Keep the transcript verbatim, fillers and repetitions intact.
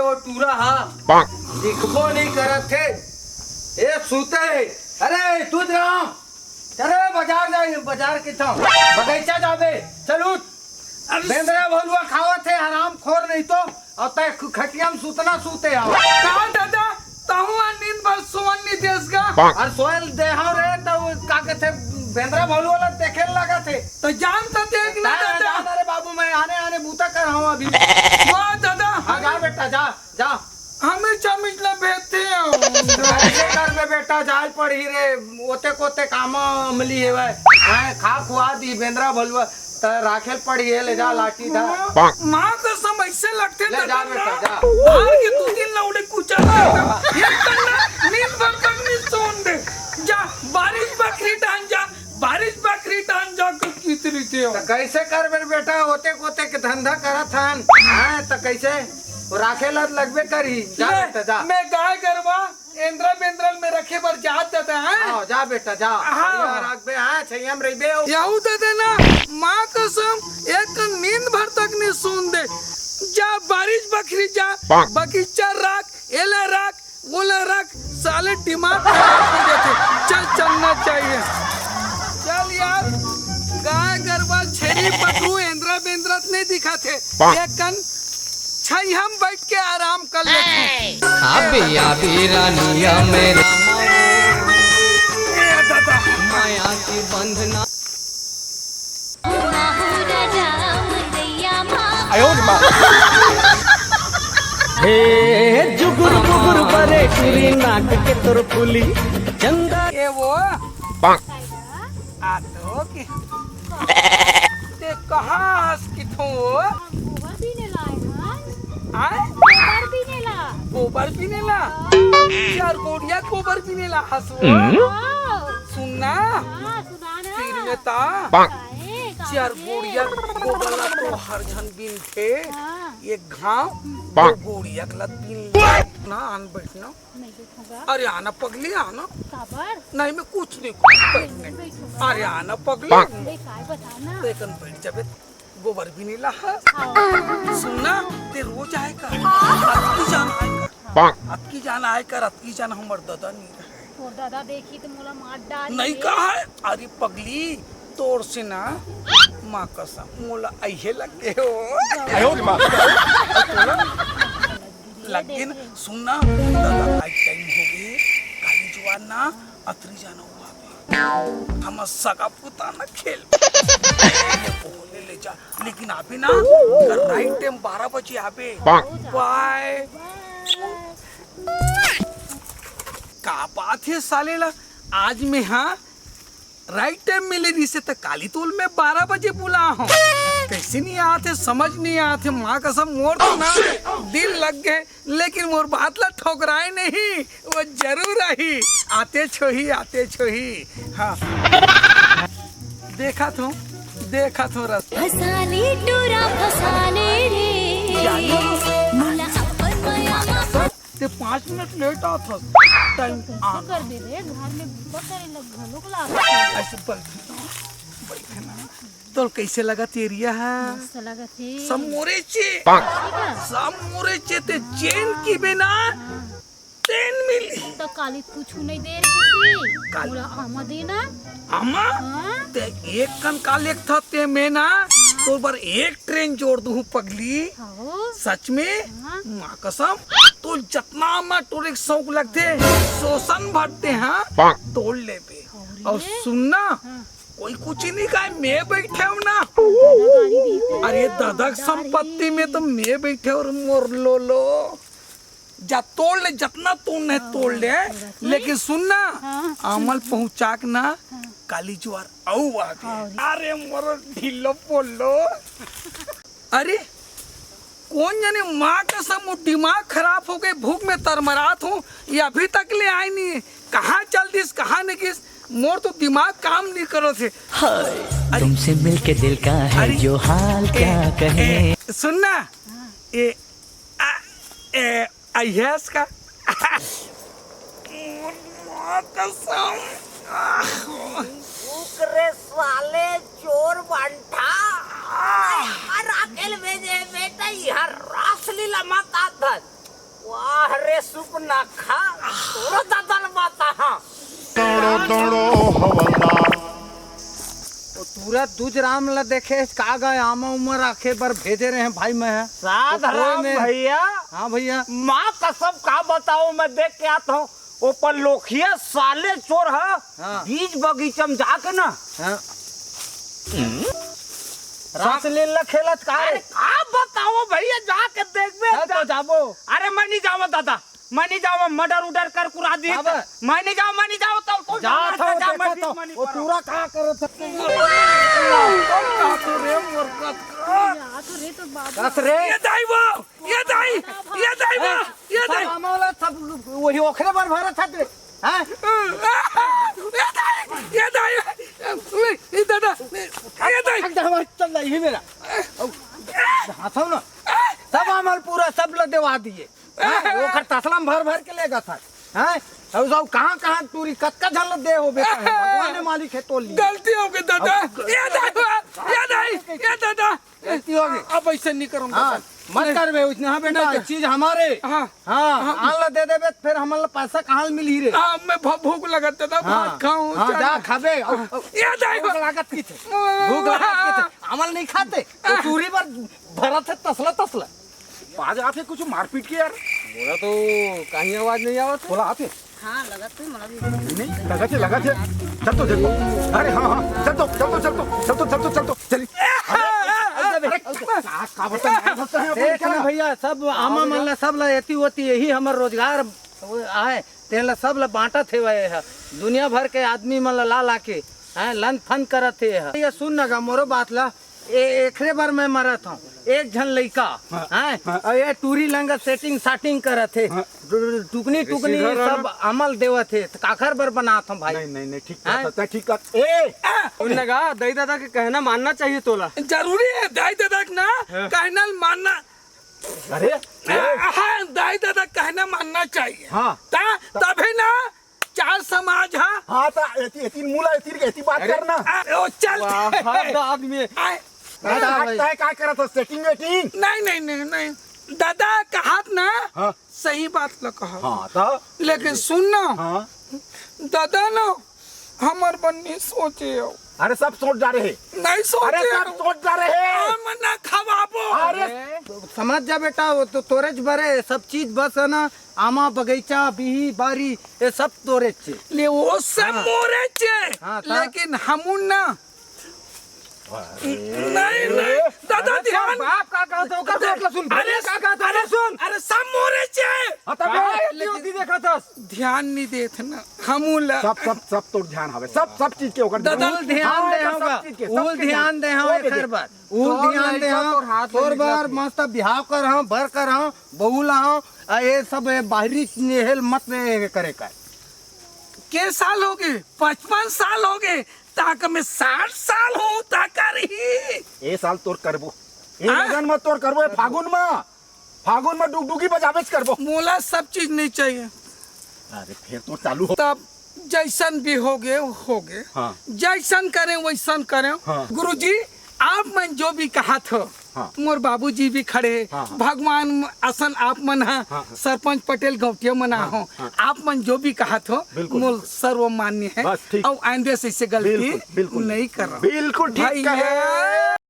ओ टूरा हा, दिखबो नहीं करत हे। ए, सूते हे। अरे, दूध राम, चले बाजार जाए, बाजार के थाव, बगीचा जाबे, चल उठ। अरे बेंदरा भलुआ खावत हे, हराम खोर नहीं तो, अउ तैं खटिया में सूतना सूते हव। का दादा, तहूँ नींद भर सोन नहीं देस गा? अरे सोए ल दे हव रे, त का कहथे, बेंदरा भलुआ ला देखे ल लागत हे। त जान त देख ना दादा। जान रे बाबू, मैं आने आने बूता कर हूँ अभी। वाह दादा। हाँ, जा बेटा, जा, जा। हमें चमिच ला भेजते हो। कैसे करबे बेटा, जाए ल पड़ही रे, ओते कोते काम अमली हेवय। हैं, खा खुआ दी बेंदरा भलुआ, त राखे ल पड़ही, ले जा लाठी धा। माँ, माँ कसम ऐसे लगथे ले जा दादा बेटा, ना। जा। मार के दू तीन लौड़े कुचल देता। ये करना, नींद भर तक नहीं सोन दे। जा, बारिश बखरी डान जा, बारिश बखरी डान जा के कितरी के हो। त कैसे करबे बेटा, ओते कोते के धंधा करत हन। हैं, त कैसे? वो राखे ला लगबे करही। जा ले, बेटा, जा। मैं गाय गरवा एंद्रा बेंद्रल में रखे बर जात दादा, हैं? हाँ, जा बेटा, जा। हाँ। बढ़िया रखबे, हाँ, छैया में रहिबे। यहू दादा ना, माँ कसम, एक नींद भर तक नहीं सोन दे। जा बारिश बखरी जा, बगीचा राख, एला राख, ओला राख, साले दिमाग खराब हो जाथे। चल, चलना चाहिए। चल यार, गाय गरवा छेरी पठरू एंद्रा बेंद्रा त नहीं दिखत हे। एक कन छइहा म बइठ के आराम कर लेथों। आबे, आबे रानिया मेरा ए दादा। माया के बंधना। आयो रे माँ। हे जुगुर बुगुर बरे टुरी नाक के तोर फुली चंदा। ए वो। आ तो के। ते कहाँ हस किथों वो? हम गोबर बीने ला आए हन। आय? गोबर बीने ला। गोबर बीने ला? हाँ। चार गोड़िया गोबर बीने ला हस वो। हाँ। सुन ना। हाँ, सुना ना। तीर में ता। काहे? चार काहे? गोड़िया गोबर ला तो हर झन बीनथे। हाँ। एक घाव दो गोड़िया के ला बीन ले। ना आन बैठ ना। नहीं देखूंगा। अरे आना पगली, आना। काबर? नहीं, मैं कुछ नहीं कहूँ, बैठ नहीं। बैठूंगा। अरे आना पगली। अरे काय बता ना। तो एकन बैठ जाबे, गोबर बीने ला हस। हाँ। सुन ना, ते रोज आए कर। अतकी जान आए कर। हाँ। अतकी जान आए कर, अतकी जान हमर दादा नहीं रहे। तोर दादा देखी तो मोला मार डारी नहीं रे। कहा है? अरे पगली, तोर से ना, माँ कसम, मोला अइहे लगे हो। आयो रे माँ। लगिन, सुन ना, दादा, आज टाइम हो गए, काली जुआर ना, अतरी जाना हुआ बे। हम सगा पुता ना खेल। ओहने ले जा, लेकिन अभी ना, राइट टाइम बारह बजे आबे। बाय। का बात है साले ला, आज मैं हाँ राइट टाइम मिले रिसे त काली तोल में बारह बजे बुला हो। कैसे नहीं आते, समझ नहीं आते। माँ कसम, मोर तो ना दिल लग गए, लेकिन मोर बात ला ठोकराए नहीं, वो जरूर आही। आते छोही, आते छोही। हाँ, देखा थो, देखा थो रस। फसाले टोरा फसाले रे, मोला अपन मया मा ते पाँच मिनट लेट आत हस। टाइम तो कैसे कर दे रे, घर में भूसा करे लग घलोक लाग। ऐसे बैठ ना, बैठ ना। तोल कैसे लगत एरिया हा? मस्त लगत हे। सब मोरे चे। ठीक है। सब मोरे चे ते जेन की बिना हाँ। तेन मिली। तो काली कुछ नहीं दे रही थी। काली। पूरा आमा देना। आमा? हाँ। ते एक कन का लेख था ते में ना, तो बर एक ट्रेन जोड़ दूँ पगली। हाँ। सच में? हाँ। माँ कसम, तो जतना मा टोरे के शौक लगथे, शोषण भरते हाँ, तोड़ लेबे। अउ सुन ना, हाँ। कोई कुछ नहीं कहे, मैं बैठे हूँ ना। अरे दादा के संपत्ति में तो मैं बैठे हूँ, मोर लोलो। जा तोड़ ले, जतना तोड़ना है तोड़ ले, लेकिन सुन ना, हाँ। आमा ल पहुँचा के ना, हाँ। काली जुआर अउ आगे। हाँ। अरे मोर ढिल्लो पोल्लो। अरे, कोन जनी माँ कसम वो दिमाग खराब हो गए, भूख में तरमरात हूँ, ये अभी तक ले आए नहीं है। कहाँ चल दिस, कहाँ नहीं गिस, मोर तो दिमाग काम नहीं करत हे। हाय, अरे, तुमसे मिलके दिल का है अरे, जो हाल ए, क्या कहे। ए, सुन ना, ए, आ, ए, अइहेस का? माँ कसम। रुक रे साले चोर बंठा। अरे राखेल भेजे बेटा, इहर रासलीला मत आत हस। ना खा, तोरा दादा ल बात हा। दौड़ो, दौड़ो, हवलदार। ओ तूरा दूज राम ला देखे, का गा आमा उमा राखे बर भेजे रहे भाई मैं ह। साध ओ कोई राम में भैया। हाँ भैया। माँ कसम का बताओ, मैं देख के आता हूँ, ओ पर लोखिया साले चोर ह, हाँ। बीच बगीचा में जाके ना। हाँ। रासलीला खेलत का अरे रे? का बताओ भैया, जाके देखबे चल तो जा। जाबो। अरे मैं नहीं जाऊँ दादा, मैं नहीं जाऊँ, मर्डर उडर कर कुरा दी। अब मैं नहीं जाऊँ, मैं नहीं जाऊँ, तो कौन जा जाऊँ? था, जा, देखा मैं था, नहीं वो पड़ा। पूरा का करत है? आ तो रे तो बाबू। कस रे? ये दाई वो, ये दाई, ये दाई वो, ये सब दाई। मामला सब वही ओखरे बर भरत हत रे। हाँ? ये दाई, ये दाई, ये दादा, ये दाई। एकदम हमारे चल रही है मेरा। हाथों ना, सब हमारे पूरा सब ल देवा दिए। हाँ, ओखर तसला में भर भर के लेगत हस। हैं? अउ सब कहाँ कहाँ टूरी कतका झन ल दे होबे कहे, भगवान ने मालिक हे तोर लिए। गलती हो गई दादा। अब ये दादा, ये दाई, ये दादा। गलती हो गई। अब ऐसे नहीं करूँगा हाँ, दादा। मत नहीं। करबे उसने। हाँ बेटा, नहीं कर- चीज हमारे। हाँ। हाँ, हाँ। आन ल दे देबे त फिर हमन ल पैसा कहाँ ल मिलही रे? हाँ, मैं भ-, भूख लगत दादा, हाँ। भात खाऊं, हाँ, चल। जा खाबे। अउ, हाँ। अउ, ये दाई भूख लागत किथे? भूख लागत किथे? हमन ल नहीं खाते। वो टूरी बर भरत हे तसला तसला। बाज आथे कुछ मारपीट के यार। मोला तो कहीं आवाज नहीं आवत हे। बोला आथे। हाँ, लगत हे, मोला भी। नहीं, लगत हे, लगत हे। चल तो देखो। अरे हाँ, हाँ, चल तो, चल तो, चल तो, चल तो, चल तो, चल तो, चली। अरे, अरे, अरे, का, का बता, नहीं बता है, देख क्या? ना भैया, सब आमा मन ला, सब ला एती ओती, यही हमर रोजगार आय, तेन ला सब ला बांटत हे वह। दुनिया भर के आदमी मन ला ला ला के, हैं, लंद फंद करत हे। ये सुन ना गा मोरो बात ला, ए-, एखरे बर मैं मरत हूँ। एक झन लइका, हाँ, हैं? हाँ। अउ ये टूरी लंग setting साटिंग करत हे। हाँ। टु-, टुकनी, टुकनी सीधा रहना। सब अमल देवत हे। त काखर बर बनात हूँ भाई? नहीं, नहीं, नहीं, ठीक हैं? बात है, ठीक बात। ए! उन लगा, दाई दादा के कहना मानना चाहिए तोला। जरूरी है, दाई दादा के ना हाँ। कहना मानना। अरे, ए! हाँ, दाई दादा कहना मानना चाहिए। हाँ। ता-, तभी ना चार समाज हा। हाँ, त एती, एती मूला, एती, एती बात अरे, करना। आ, ओ, चल। वाह, हद आदमी। आए। दादा, भाई। तय का करत हस, setting वेटिंग? नहीं, नहीं, नहीं, नहीं। दादा कहत ना, हाँ। सही बात ल कहत। हाँ, त? लेकिन सुन ना, हाँ। दादा ना, हमर बर नहीं सोचे हो। अरे, सब सोच डारे हे। नहीं सोचे अरे, सब हो। सोच डारे हे। हम ना खवाबो। अरे। समझ जा बेटा, वो तो तोरेच बरे, सब चीज बस है ना, आमा, बगीचा, बिही, बारी, ये सब तोरेच हे। ले वो सब हाँ। मोरेच हे, हाँ, ता? लेकिन हमू ना। अरे। नहीं, नहीं, दादा अरे, ध्यान। बाप का कहत हे, ओकर बात ला सुन, अरे, का कहत हे, अरे, सुन। अरे, सब मोरेच हे। हाँ, तब हाँ, ये लेकिन क्यों दी देखत हस? ध्यान नहीं देत ना, हमू ला। सब, सब, सब तोर ध्यान हवे, सब, सब चीज के ओकर दादा ध्यान। उल ध्यान हाँ, दे सब होगा, चीज के, उल सबके ध्यान दे हो वो एकर देखे। बर। उल तोर ध्यान दे लइका हो, तोर हाथ में तोर निकलत बर नहीं। मस्त बिहाव कर हो, बर कर हो, बहू ला हो, आ ये सब ये बाहरी हेल मत ये करे कर। के साल हो गए? पचपन साल हो गए, ताक में साठ साल हो, ताका रही। ए साल तोर करबो। ए हाँ? लगन में तोर करबो, ए फागुन में। फागुन में डुगडुगी बजाबेच करबो। मोला सब चीज नहीं चाहिए। अरे, फिर तो चालू हो। तब जैसन भी हो गए, हो गए। हाँ। जैसन करें, वैसन करें। हाँ। गुरुजी, आप मन जो भी कहत हो, हाँ। मोर बाबूजी भी खड़े हे, हाँ, हाँ। भगवान असन आप मन हा, हाँ, हाँ। सरपंच पटेल गौटिया मन हाँ, हो, हाँ। आप मन जो भी कहत हो, बिल्कुल, मोर बिल्कुल। सर्वमान्य है। बस, ठीक। अउ आइंदे से ऐसे गलती बिल्कुल, बिल्कुल। नहीं करहूँ। बिल्कुल ठीक भैया। कहे।